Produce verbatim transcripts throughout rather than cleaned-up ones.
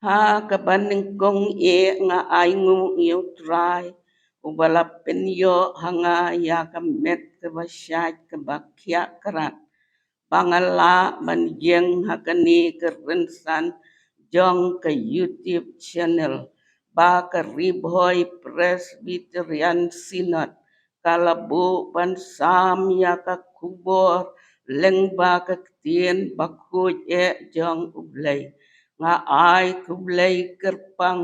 Ha kaba nyngkong eh nga ainguh ïa u Trai, uba la pynïoh ha nga ïa ka met kaba shait kaba khiah krat, ba nga lah ban ïeng ha kane ka rynsan jong ka YouTube channel ba ka Ri Bhoi Presbyterian Synod ka la buh ban sam ïa ka khubor lyngba ka Ktien Bakhuid eh jong U Blei. Nga ai khublei kyrpang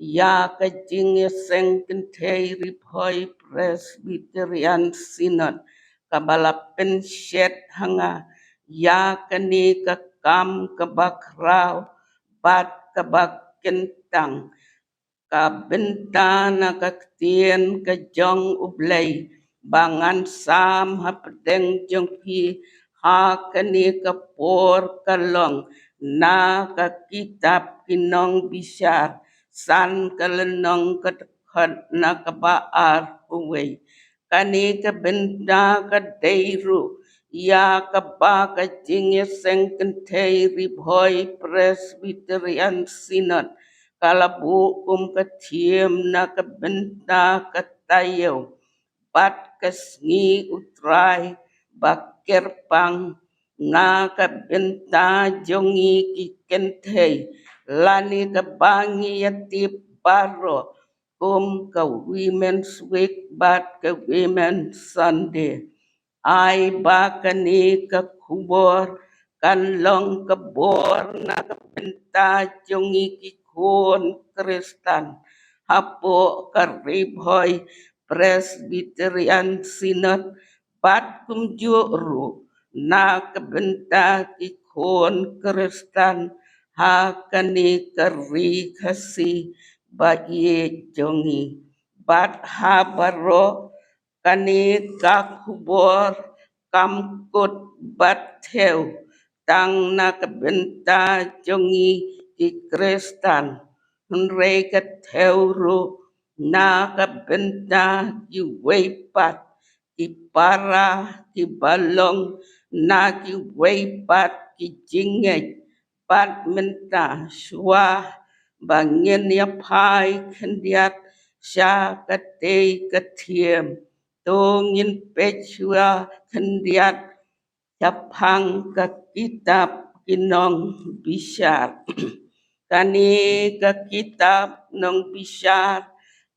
ïa ka jingïaseng kynthei Ri Bhoi Presbyterian Synod kaba la pynshet ha nga ïa kane ka kam kaba khraw bad kaba kyntang, ka bynta na ka ktien ka jong U Blei ba ngan sam hapdeng jong phi ha kane ka por ka long na ka kitab Ki Nongbishar san, ka lynnong ka dkhot na kaba ar uwei. Kane ka bynta ka dei ruh ïa kaba ka jingïaseng kynthei Ri Bhoi Presbyterian Synod ka la buh kum ka theme na ka bynta ka taïew bad ka sngi U Trai ba kyrpang na ka bynta jong ngi ki kynthei lane kaba ngi ïa tip baroh kum ka Women's Week bad ka Women's Sunday. Ai ba kane ka khubor kan long ka bor na ka bynta jong ngi ki khun Khristan hapoh ka Ri Bhoi Presbyterian Synod bad kumjuh ruh na ka bynta ki khun Khristan ha kane ka ri Khasi ba ïeit jong ngi. Bad ha baroh kane ka khubor kam kut bad thew tang na ka bynta jong ngi ki Khristan, hynrei ka thew ruh na ka bynta kiwei pat ki para kiba long na kiwei pat ki jingngeit. Bad mynta shuwa ba ngin ïa phai khyndiat sha katei ka theme, to ngin peit shuwa khyndiat shaphang ka kitab Ki Nongbishar. Kane ka kitab Nongbishar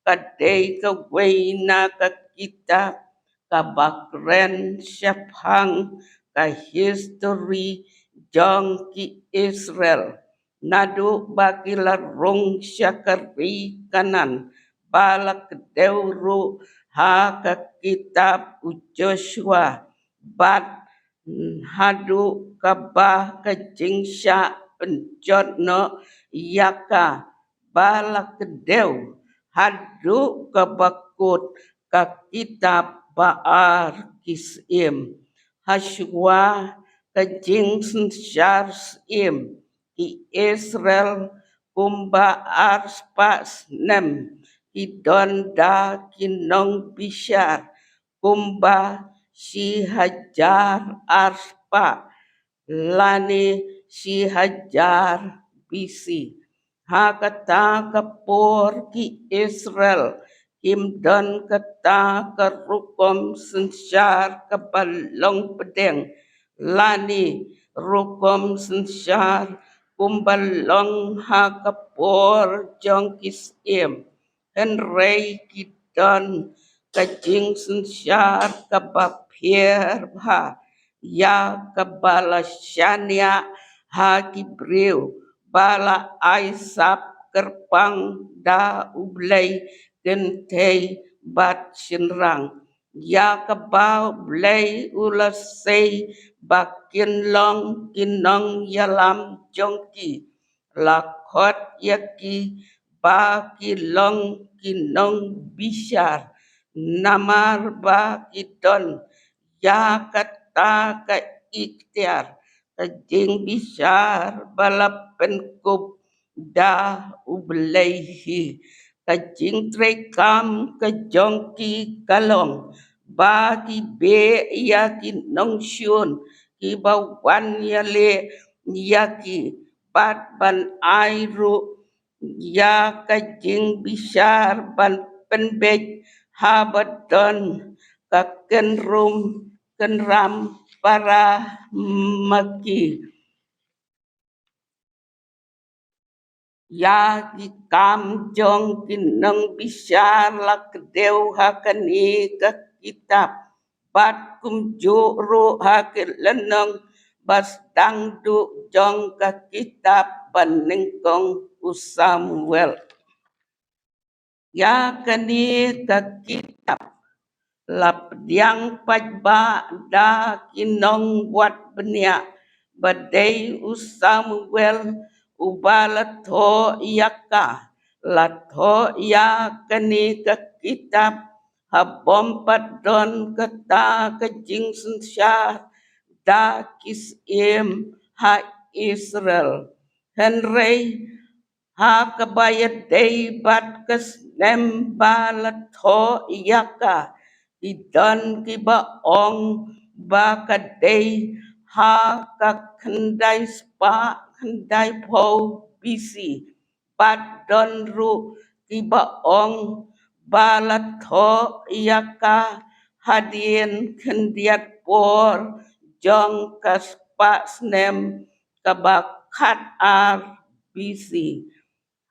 ka dei kawei na ka kitab kaba kren shaphang ka history jong ki Israel naduh ba ki la rung sha ka ri Kanaan, ba la kdew ruh ha ka kitab u Joshua bad haduh kaba ka jingshah pynjot noh ïa ka ba la kdew haduh kaba kut ka kitab ba ar ki syiem. Hashuwa ka jingsynshar syiem ki Israel kumba ar spah snem ki don da ki nongbishar kumba shi hajar ar spah lane shi hajar B C. Ha kata ka por ki Israel kim don kata ka rukom synshar kaba long pdeng lane rukom synshar kumba long ha ka por jong ki syiem. Hynrei ki don ka jingsynshar kaba pher bha ïa kaba la shaniah ha ki briew ba la ai sap kyrpang da U Blei kynthei bad shynrang, ïa kaba U Blei u la sei ba kin long ki nongïalam jong ki. La khot ïa ki ba ki long ki nongbishar namar ba ki don ïa kata ka iktiar ka jingbishar ba la pynkup da U Blei hi. Ka jingtreikam ka jong ki ka long ba ki beh ïa ki nongshun kiba wan ïaleh ïa ki bad ban ai ruh ïa ka jingbishar ban pynbeit haba don ka kynrum kynram para ma ki. Ïa ki kam jong ki nongbishar la kdew ha kane ka kitab, bad kumjuh ruh ha ki lynnong ba sdang duh jong ka kitab ba nyngkong u Samuel. Ïa kane ka kitab la pdiang paidbah da ki nongwad bniah ba dei u Samuel uba la thoh ïa ka. La thoh ïa kane ka kitab ha bym pat don kata ka jingsynshar da ki syiem ha Israel. Hynrei ha kaba ïadei bad ka snem ba la thoh ïa ka, ki don kiba ong ba ka dei ha ka khyndai spah khyndai phew B C, bad don ruh kiba ong ba la thoh ïa ka hadien khyndiat por jong ka spah snem kaba khatar B C.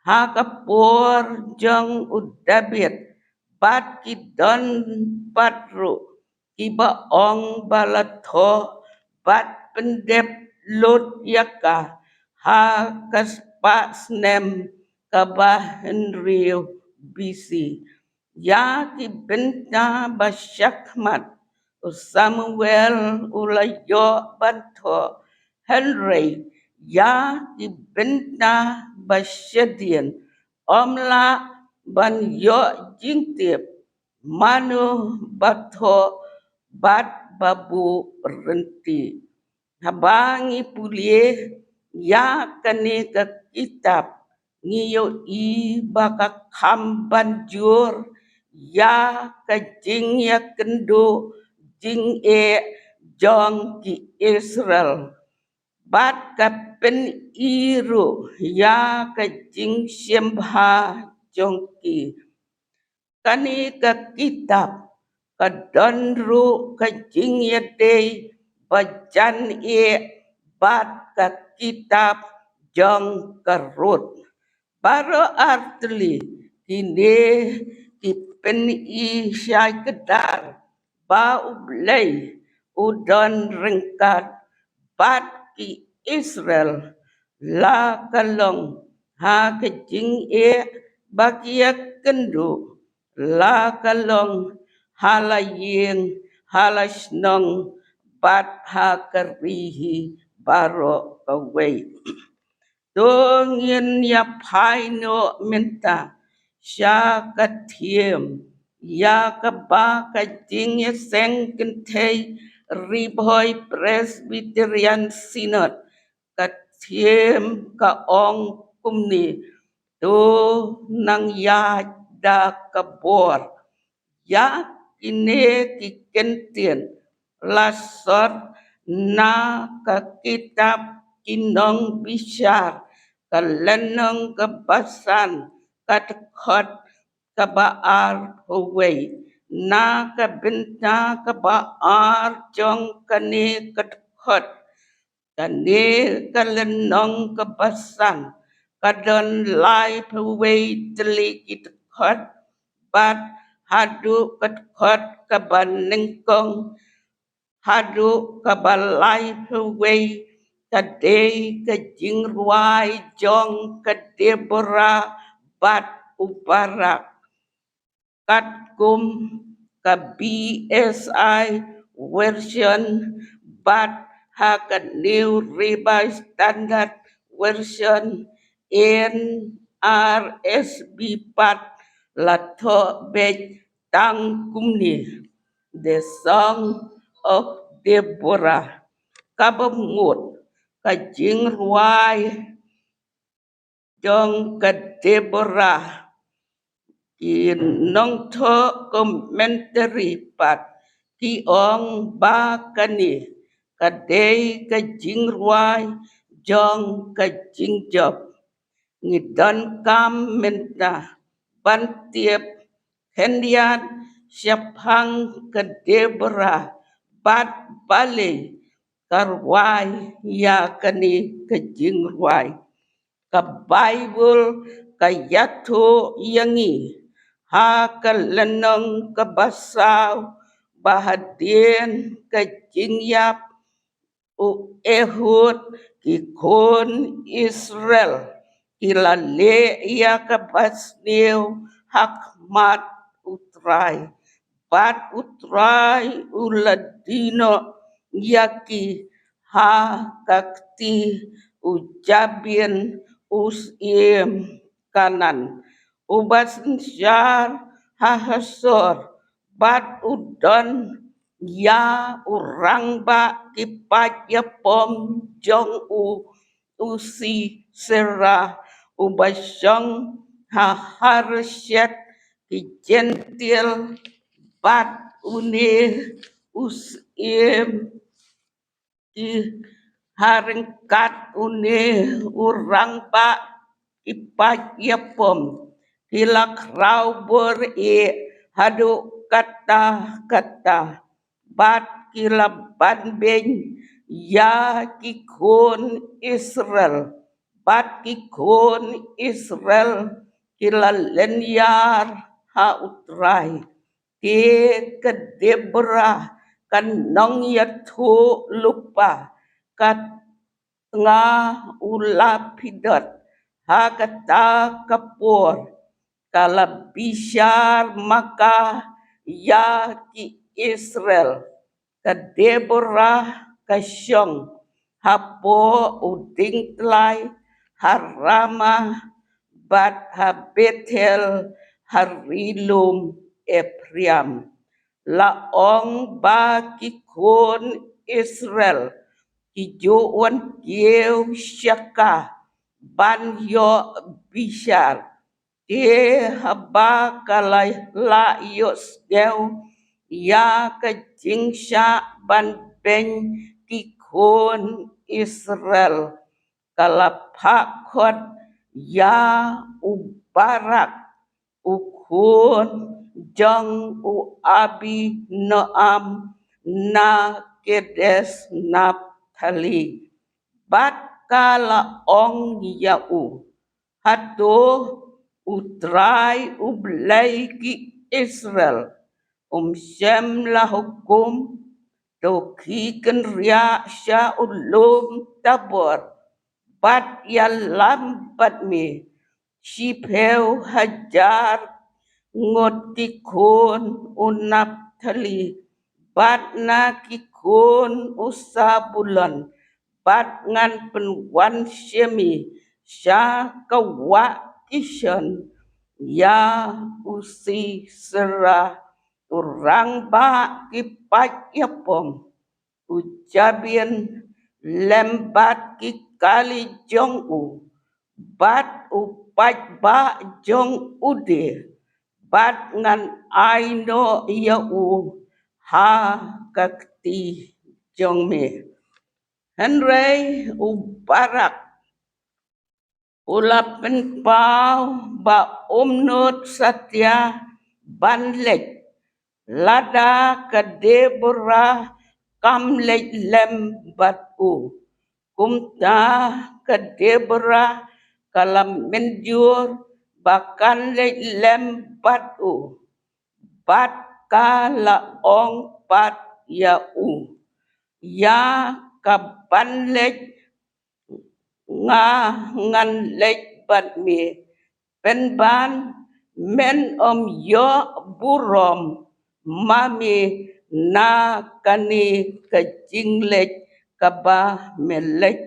Ha ka por jong u David bad ki don pat ruh kiba ong ba la thoh bad pyndep lut ïa ka ha ka spah snem kaba hynriew B C. Ïa ki bynta ba shakhmat u Samuel u la ïoh ban thoh, hynrei ïa ki bynta ba shadien ym lah ban ïoh jingtip mano ba thoh bad ba buh rynti. Haba ngi pule ïa kane ka kitab, ngi ïohi ba ka kham ban jur ïa ka jingïakynduh jingeh jong ki Israel, bad ka pyni ruh ïa ka jingshimbha jong ki. Kane ka kitab ka don ruh ka jingïadei ba jan eh bad ka kitab jong ka Ruth. Baroh artylli kine ki pyni shai kdar ba U Blei u don ryngkat bad ki Israel la ka long ha ka jingeh ba ki ïakynduh, la ka long ha la ïing ha la shnong bad ha ka ri hi baroh kawei. To ngin ïa phai noh mynta sha ka theme ïa kaba ka jingïaseng kynthei Ri Bhoi Presbyterian Synod ka theme ka ong kumne: To nang ïaid da ka bor. Ïa kine ki kyntien la sot na ka kitab Ki Nongbishar, ka lynnong kaba san, ka dkhot kaba arphew wei. Na ka bynta kaba ar jong kane ka dkhot, kane ka lynnong kaba san ka don laiphew wei tylli ki dkhot, bad haduh ka dkhot kaba nyngkong haduh kaba laiphew wei ka dei ka jingrwai jong ka Deborah bad u Barak. Katkum ka B S I version bad ha ka New Revised Standard Version, N R S V pat la thoh beit tang kumne: The Song of Deborah, kaba mut ka jingrwai jong ka Deborah. Ki nongthoh commentary pat ki ong ba kane ka dei ka jingrwai jong ka jingjop. Ngi donkam mynta ban tip khyndiat shaphang ka Deborah bad balei ka rwai ïa kane ka jingrwai. Ka Baibl ka ïathuh ïa ngi ha ka lynnong kaba saw ba hadien ka jingïap u Ehud, ki khun Israel ki la leh ïa kaba sniew ha khmat U Trai, bad U Trai u la die noh ïa ki ha ka kti u Jabin u syiem Kanaan, uba synshar ha Hasor, bad u don ïa u rangbah ki paid ïapom jong u, u Sisera, uba shong ha Harosheth ki Jentil, bad une u syiem ki ha ryngkat une u rangbah ki paid ïapom ki la khraw bor ïa haduh katta katta, bad ki la ban beiñ ïa ki khun Israel, bad ki khun Israel ki la lynñiar ha U Trai. Te ka Deborah ka nongïathuhlypa ka tnga u Lapidot ha kata ka por ka la bishar ma ka ïa ki Israel. Ka Deborah ka shong hapoh u dieng tlai ha Rama bad ha Bethel ha ri lum Ephraim. La ong ba ki khun Israel ki ju wan kiew sha ka ban ïoh bishar. Te haba ka la lah ïohsngew ïa ka jingshah ban beiñ ki khun Israel, ka la phah khot ïa u Barak, u khun jong u Abinoam na Kedes Naphtali, bad ka la ong ïa u, hato U Trai U Blei ki Israel um shym la hukum? To khie kynriah sha u lum Tabor bad ïalam bad me shiphew hajar ngut ki khun u Naphtali, bad na ki khun u Sabulon, bad ngan pynwan sha me sha ka wah Kishon. Ïa u Sisera u rangbah ki paid ïapom, u Jabin, lem bad ki kali jong u, bad u paidbah jong u de, bad ngan ai noh ïa u ha ka kti jong me. Hynrei u Barak u la pynpaw ba um nud satia ban leit, lada ka Deborah kam leit lem bad u. Kumta ka Deborah ka la mynjur ba kan leit lem bad u, bad ka la ong pat ïa u, ïa ka ban leit, nga ngan leit bad me, pynban men ym ïoh burom ma me na kane ka jingleit kaba me leit,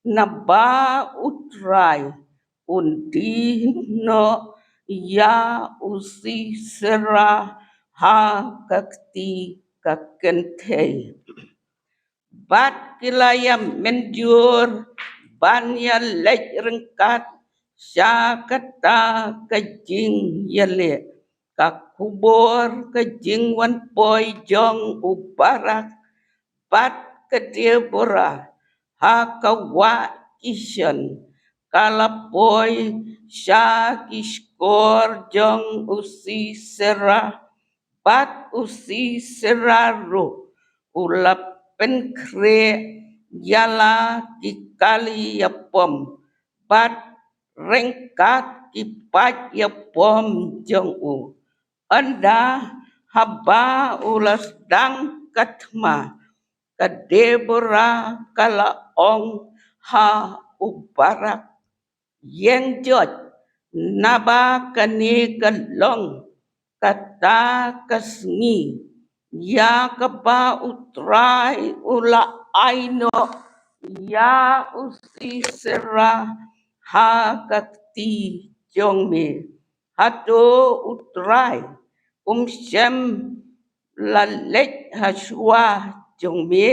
naba U Trai un die noh ïa u Sisera ha ka kti ka kynthei. Bad ki la ïa mynjur ban ïa leit ryngkat sha kata ka jingïaleh. Ka khubor ka jingwan poi jong u Barak bad ka Deborah ha ka wah Kishon, ka la poi sha ki shkor jong u Sisera, bad u Sisera ruh u la pynkhreh ïa la ki kali ïapom bad ryngkat ki paid ïapom jong u. Ynda haba u la sdang ka thma, ka Debora ka la ong ha u Barak, ïeng joit, naba kane ka long kata ka sngi ïa kaba U Trai u la ai noh ïa u Sisera ha ka kti jong me. Hato U Trai um shym la leit ha shuwa jong me?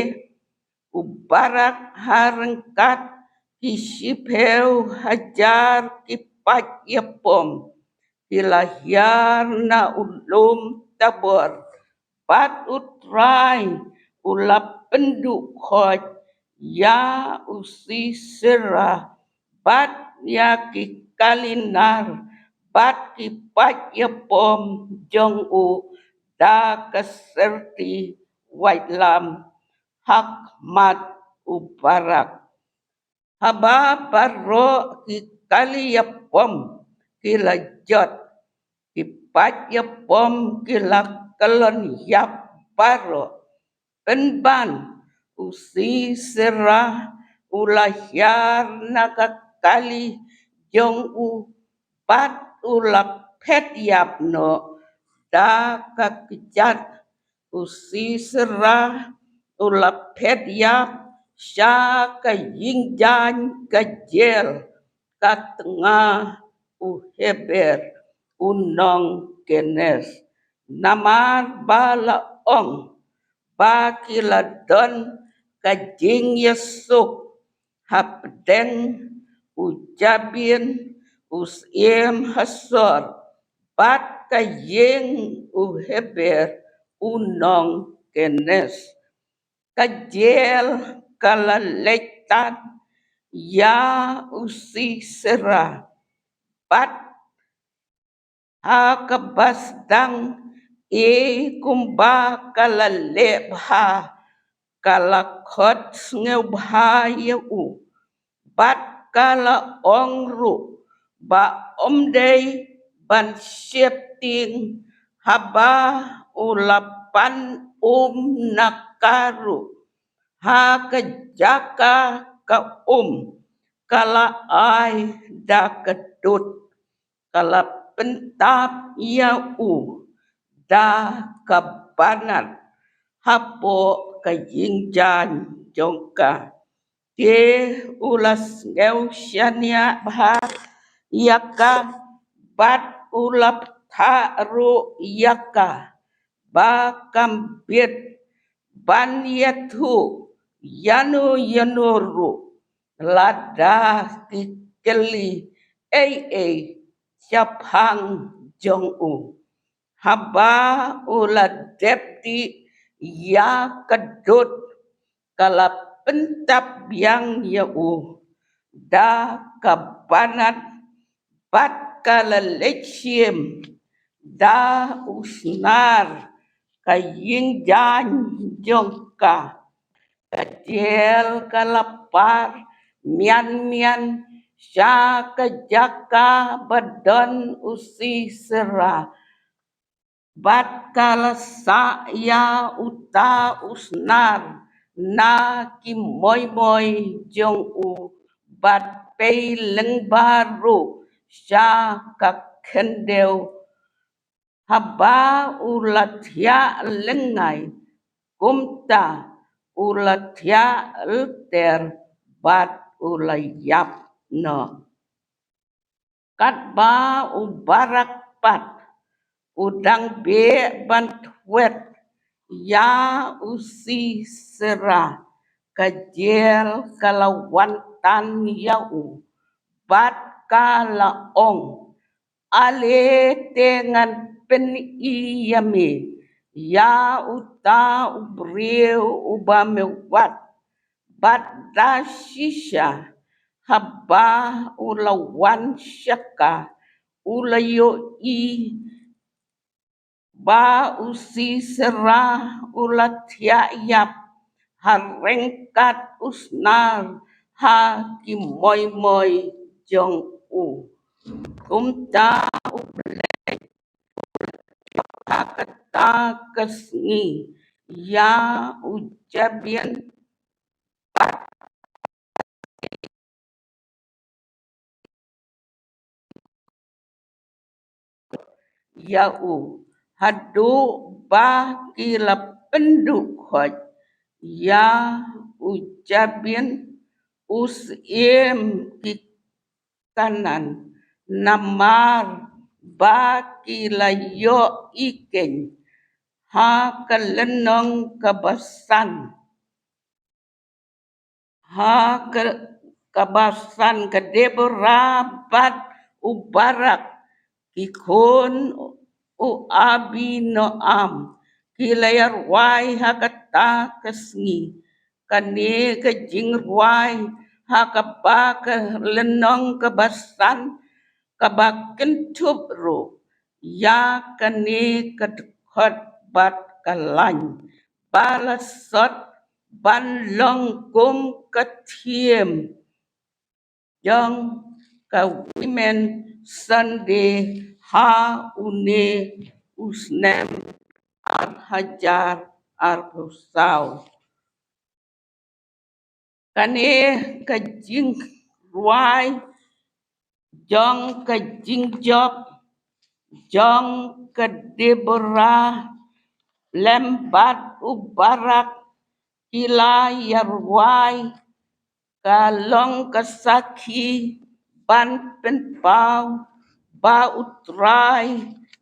U Barak ha ryngkat ki shiphew hajar ki paid ïapom ki la hiar na u lum Tabor, bad U Trai u la pynduh khoit ïa u Sisera bad ïa ki kali nar bad ki paid ïapom jong u da ka syrti waitlam ha khmat u Barak. Haba baroh ki kali ïapom ki la jot, ki paid ïapom ki la kyllon ïap baroh. Pynban u Sisera u la hiar na ka kali jong u bad u la phet ïap noh da ka kjat. U Sisera u la phet ïap sha ka ïingjaiñ ka jel, ka tnga u Heber u nong Kenes, namar ba la ong ba ki la don ka jingïasuk hapdeng u Jabin u syiem Hasor bad ka ïing u Heber u nong Kenes. Ka jel ka la leit tad ïa u Sisera, bad ha kaba sdang, eh, kumba ka la leh bha, ka la khot sngewbha ïa u, bad ka la ong ruh ba ym dei ban sheptieng haba u la pan um na ka ruh. Ha ka jaka ka um ka la ai da ka dud, ka la pyntap ïa u da ka banat hapoh ka ïingjaiñ jong ka. Te u la sngew shaniah bha ïa ka, bad u la bthah ruh ïa ka ba kam bit ban ïathuh ïano ïano ruh, lada ki kylli ei ei shaphang jong u. Haba u la dep dih ïa ka dud, ka la pyntap biang ïa u da ka banat, bad ka la leit shim da u snar ka ïingjaiñ jong ka. Ka jel ka la par mian mian sha ka jaka ba don u Sisera, bad ka la sah ïa uta u snar na ki moi moi jong u, bad pei lyngba ruh sha ka khyndew. Haba u la thiah lyngngai, kumta u la thiah lter bad u la ïap noh. Katba u Barak pat u dang beh ban thwet ïa u Sisera, ka jel ka la wan tan ïa u, bad ka la ong, ale te ngan pyni ïa me ïa uta u briew uba me wad. Bad da shisha haba u la wan sha ka, u la ïohi ba u Sisera u la thiah ïap ha ryngkat u snar ha ki moi moi jong u. Kumta u Blei ha kata ka sngi ïa u Jabin ïa u, haduh ba ki la pynduh khoit ïa u Jabin u syiem ki Kanaan, namar ba ki la ïohi keiñ ha ka lynnong kaba san, ha ka, kaba san. Ka Debora bad u Barak, ki khun u Abinoam, ki la ïa rwai ha kata ka sngi. Kane ka jingrwai ha kaba ka lynnong kaba san, kaba kynthup ruh ïa kane ka dkhot bad ka lain ba la sot ban long kum ka theme jong ka Women Sunday ha une u snem ar hajar arphew saw. Kane ka jingrwai jong ka jingjop jong ka Debora lem bad u Barak ki la ïa rwai, ka long ka sakhi ban pynpaw ba U Trai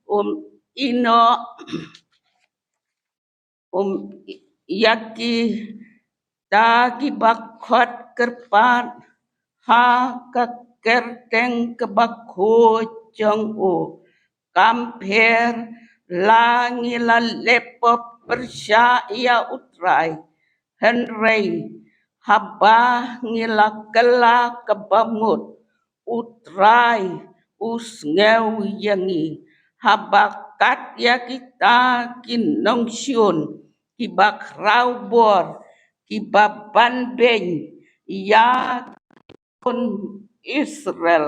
um ïehnoh um ïa kita kiba khot kyrpad ha ka kyrteng kaba khuid jong u. Kam pher la ngi la leh pop pyrshah ïa U Trai, hynrei haba ngi la kylla kaba mut, U Trai u sngew ïa ngi. Haba kat ïa kita ki nongshun kiba khraw bor, kiba ban beiñ ïa ki khun Israel,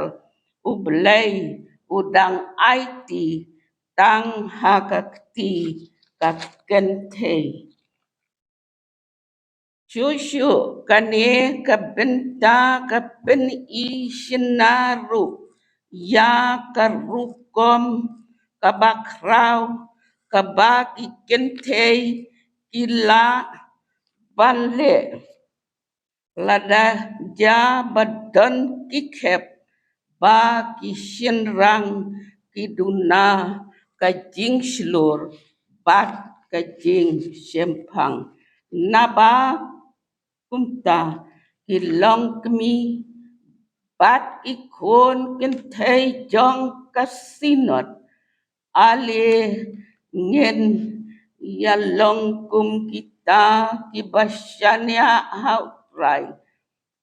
U Blei u dang aiti tang ha ka kti ka kynthei. Shuh shuh kane ka bynta ka pyni shynna ruh ïa ka rukom kaba khraw kaba ki kynthei ki lah ban leh. Lada jia ba don ki khep ba ki shynrang ki duna ka jingshlur bad ka jingshemphang. Naba kumta ki longkmie bad ki khun kynthei jong ka Synod, ale ngin ïa long kum kita kiba shaniah ha U Trai.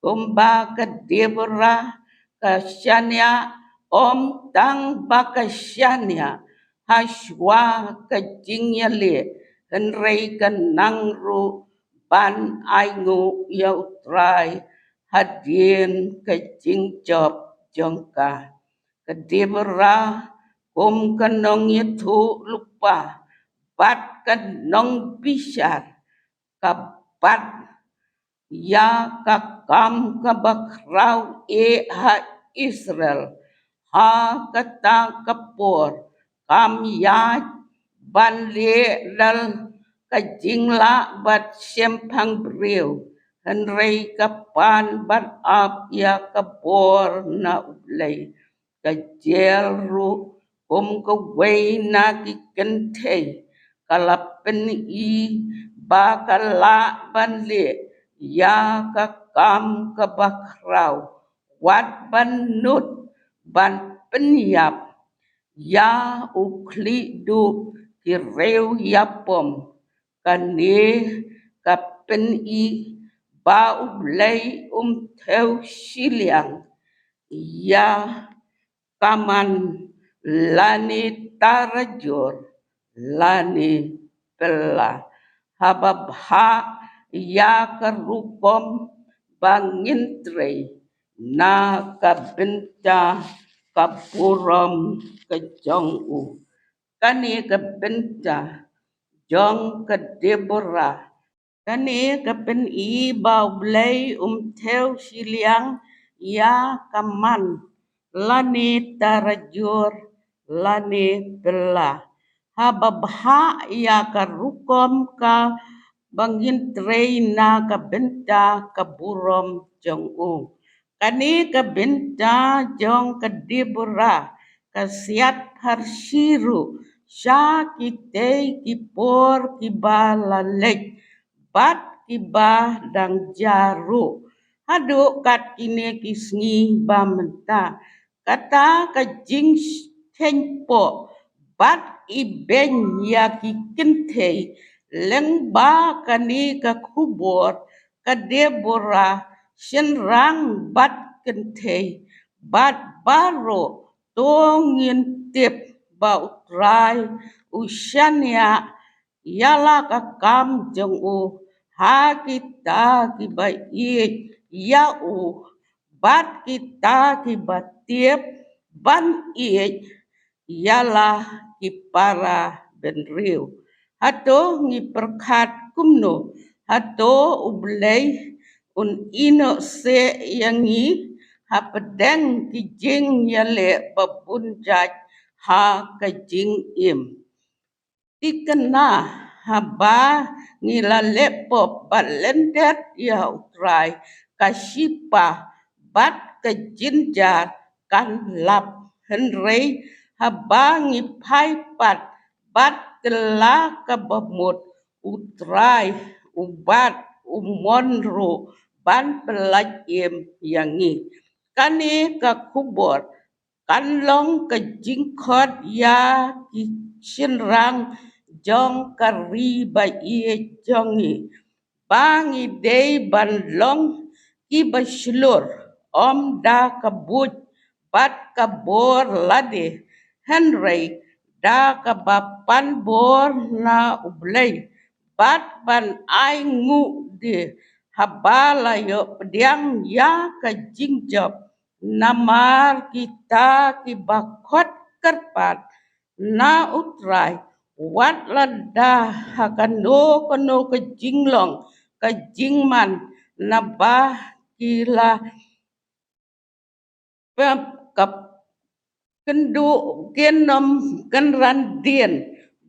Kumba ka Debora ka shaniah, ym tang ba ka shaniah ha shuwa ka jingïaleh, hynrei ka nang ruh ban ainguh ïa U Trai hadien ka jingjop jong ka. Ka Debora kum ka nongïathuhlypa bad ka nongbishar, ka bat ïa ka kam kaba khraw eh ha Israel. Ha kata ka por kam ïaid ban leh da ka jinglah bad shemphang briew, hynrei ka pan bad ap ïa ka bor na U Blei. Ka Jael ruh kum kawei na ki kynthei ka la pyni ba ka lah ban leh ïa ka kam kaba khraw, wat ban nud ban pynïap ïa u khlieh duh ki riew ïapom. Kane ka pyni ba U Blei um thew shiliang ïa ka man lane tarajur lane pela, haba bha ïa ka rukom ba ngin trei na ka bynta ka burom ka jong u. Kane ka bynta jong ka Deborah. Kane ka pyni ba U Blei um thew shiliang ïa ka man lane tarajur lane pela, haba bha ïa ka rukom ka ba ngin trei na ka bynta ka burom jong u. Kane ka bynta jong ka Deborah ka siat pharshi ruh sha kitei ki por kiba la leit bad kiba dang jia ruh haduh kat kine ki sngi ba mynta. Kata ka jingkheiñpoh bad ibeiñ ïa ki kynthei lyngba kane ka khubor ka Deborah, shynrang bad kynthei bad baroh, to ngin tip ba U Trai u shaniah ïa la ka kam jong u ha kita kiba ïeit ïa u bad kita kiba tip ban ïeit ïa la ki para bynriew. Hato ngi pyrkhat kumno? Hato U Blei un ïehnoh seh ïa ngi hapdeng ki jingïaleh ba bun jait ha ka jingim? Thikna, haba ngi la leh pop bad lyndet ïa U Trai, ka shipa bad ka jynjar kan lap. Hynrei haba ngi phai pat bad kylla kaba mut, U Trai u bat u mon ruh ban pyllait im ïa ngi. Kane ka khubor kan long ka jingkhot ïa ki shynrang jong ka ri ba ïeit jong ngi, ba ngi dei ban long kiba shlur, ym da ka buit bad ka bor lade, hynrei da kaba pan bor na U Blei bad ban ainguh de haba la ïoh pdiang ïa ka jingjop. Namar kita kiba khot kyrpad na U Trai, wat lada ha kano kano ka jinglong ka jingman, naba ki la pep ka kynduh, kin ym kynran dien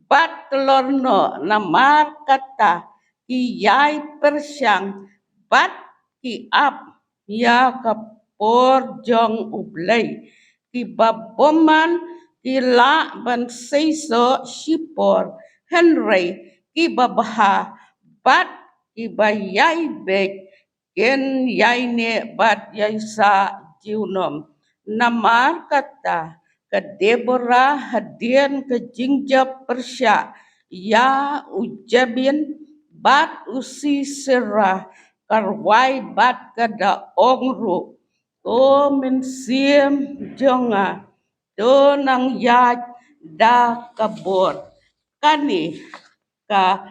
bad klor noh. Namar kata ki ïai pyrshang bad ki ap ïa ka por jong U Blei. Kiba bymman ki lah ban seisoh shipor, hynrei kiba bha bad kiba ïai beit kin ïai neh bad ïai sah junom. Namar kata ka Deborah, hadien ka jingjop pyrshah ïa u Jabin bad u Sisera, ka rwai bad ka da ong ruh, Ko mynsiem jong nga, to nang ïaid da ka bor. Kane ka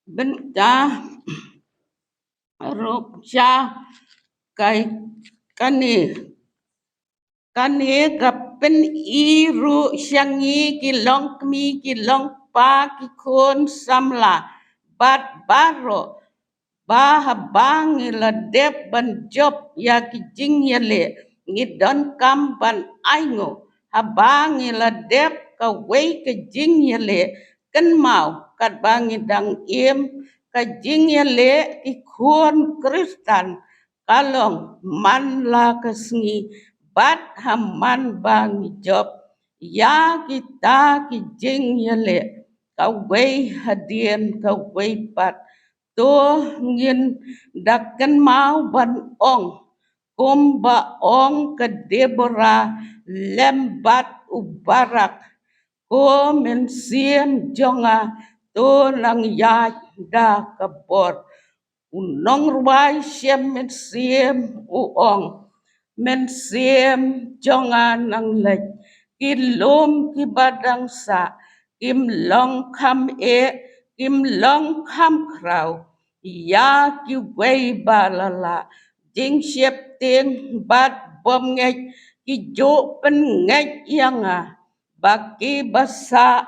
bynta ruh sha kai kane. Kane ka pyni ruh sha ngi ki longkmie ki longkpa, ki khun samla bad baroh, ba haba ngi la dep ban jop ïa ki jingïaleh, ngi donkam ban ainguh. Haba ngi la dep kawei ka jingïaleh, kynmaw katba ngi dang im, ka jingïaleh ki khun Khristan ka long man la ka sngi bad ha man ba ngi jop ïa kita ki jingïaleh, kawei hadien kawei pat. To ngin da kynmaw ban ong kumba ong ka Deborah lem bad u Barak, Ko mynsiem jong nga, to nang ïaid da ka bor. U nongrwai shem mynsiem u ong, mynsiem jong nga nang leit. Ki lum kiba dang sah kim long kham eh, kim long kham khraw ïa kiwei ba la lah jingsheptieng bad bymngeit. Ki ju pynngeit ïa nga ba kiba sah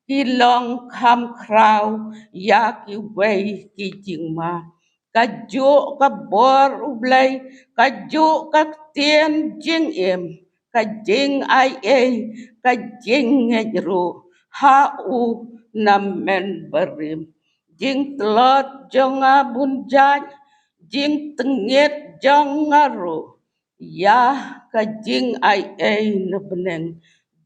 ki long kham khraw ïa kiwei ki jingma. Kajuh ka bor U Blei, kajuh ka ktien jingim, ka jingai ei, ka jingngeit ruh ha u namen barim. Jingtlot jong nga bun jait, jingtngit jong nga ruh ïa ka jingai ei na bneng,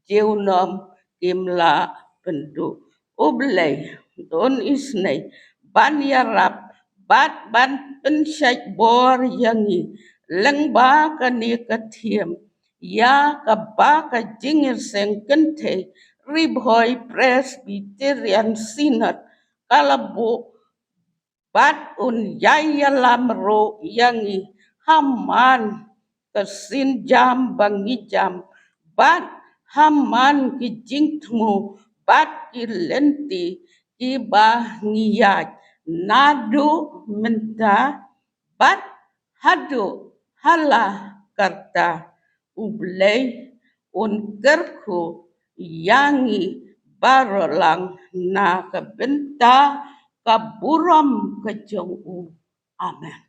junom kim lah pynduh. U Blei un isynei ban ïarap bad ban pynshait bor ïa ngi lyngba kane ka theme, ïa kaba ka Jingïaseng Kynthei Ri Bhoi Presbyterian Synod ka la buh, bad un ïai ïalam ruh ïa ngi ha man ka sienjam ba ngi jam bad ha man ki jingthmu bad ki lynti kiba ngi ïaid naduh mynta bad haduh ha la karta. U Blei un kyrkhu ïa ngi baroh lang na ka bynta ka burom ka jong u. Amen.